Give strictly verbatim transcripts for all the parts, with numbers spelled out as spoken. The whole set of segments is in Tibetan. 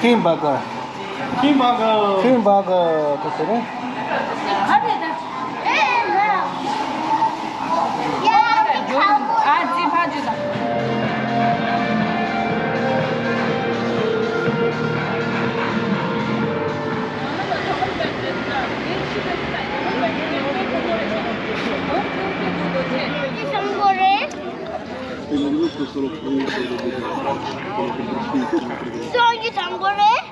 King Burger. King Burger. King Burger. སོང་གི་དང་པོ་རེད།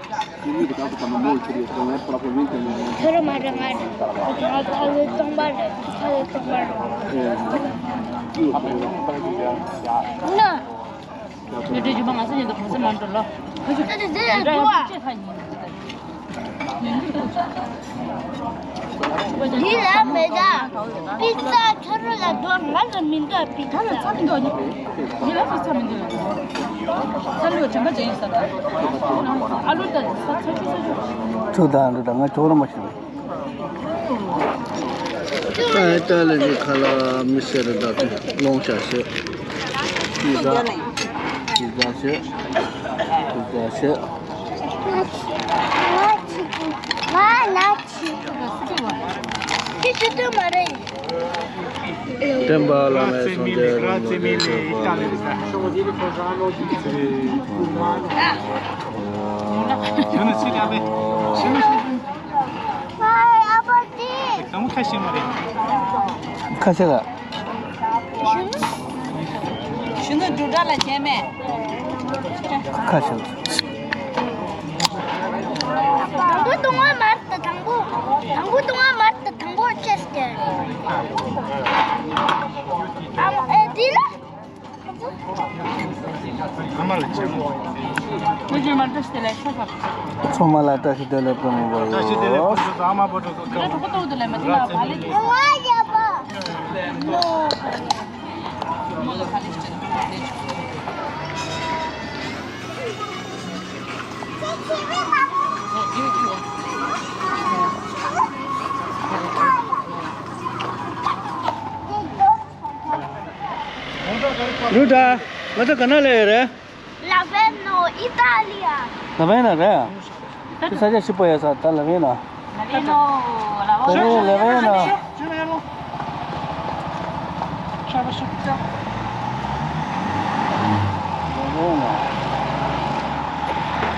ཁྱོད་རང་མ་རེད། ང་རེད། ང་ཚ་བའི་སྟོང་པ་རེད། ཚ་བའི་སྟོང་པ་རེད། ན། ཉོ་སྒྲིག་ཞུ་མ་ང་ཚོ་ཉིན་དུ་གོང་ས་མ་འགྲོ་ལོ། ད་དེ་དེ་ལ་འགྲོ་བ། འདི་ལ་མེད་ད། པི་ཙ་ཁྱོད་རང་ལ་འགྲོ། ང་ལ་མི་འདུག་པི་ཙ། ད་ལ་ཚ་མི་འདུག་ཉི། ཉི་ལ་ཚ་མི་འདུག་ཚ་ལུ་དྲན་པ་ཅན་ཡིན་ས་ད། ཨ་ལུ་ད་ཚ་ཚ་ཆུ་ཚ་ཆུ། ཆུ་དང་འདི་དང་ང་ཁྱོད་རང་མ་ཤི། ཨ་ཏ་ལི་གི་ཁ་ལ་མི་སེར་དག་གི་སློང་བྱ་ཞེས། ཇི་ལྟར་ཇི་ལྟར་ཞེས། ཇི་ལྟར་ཞེས། ང་ཆི་ང་ན་ཆི། ཁྱི་ཆི་ཏུ་མ་རེད། སྟོན་པ་བླ་མའི་སངས་རྒྱས་རིན་པོ་ཆེ་སྟོན་པ་ལ། ཁ་ཤས་ལ། གཞོན་ནུ་འབྲུག་སྒྲ་ལ་བྱས་མེད། ཁ་ཤས་ལ། དང་པོ་གཏོང་བ་མར་དུ་དང་པོ། དང་པོ་གཏོང་བ་མར་དུ་དང་པོ་ཅེས་ཏེ། ཨ་མ་ཨེ་འདི་ལ། ཚང་མ་ལ་བཀྲ་ཤིས་བདེ་ལེགས། ཚང་མ་ལ་བཀྲ་ཤིས་བདེ་ལེགས། བཀྲ་ཤིས་བདེ་ལེགས། བཀྲ་ཤིས་བདེ་ལེགས། རུ་ད། ང་ཚོ་ག་ན་ལས་ཡོད་རེད། ལ་ཝེ་ནོ། ཨི་ཏཱ་ལི་ཡ། ལ་ཝེ་ན་རེད། དེ་ས་ཆ་ཞིབ་པོ་ཡོད་ས་ད་ལ་ཝེ་ན། ལ་ཝེ་ནོ། ལ་ཝེ་ནོ། ལ་ཝེ་ན། ལ་ཝེ་ན།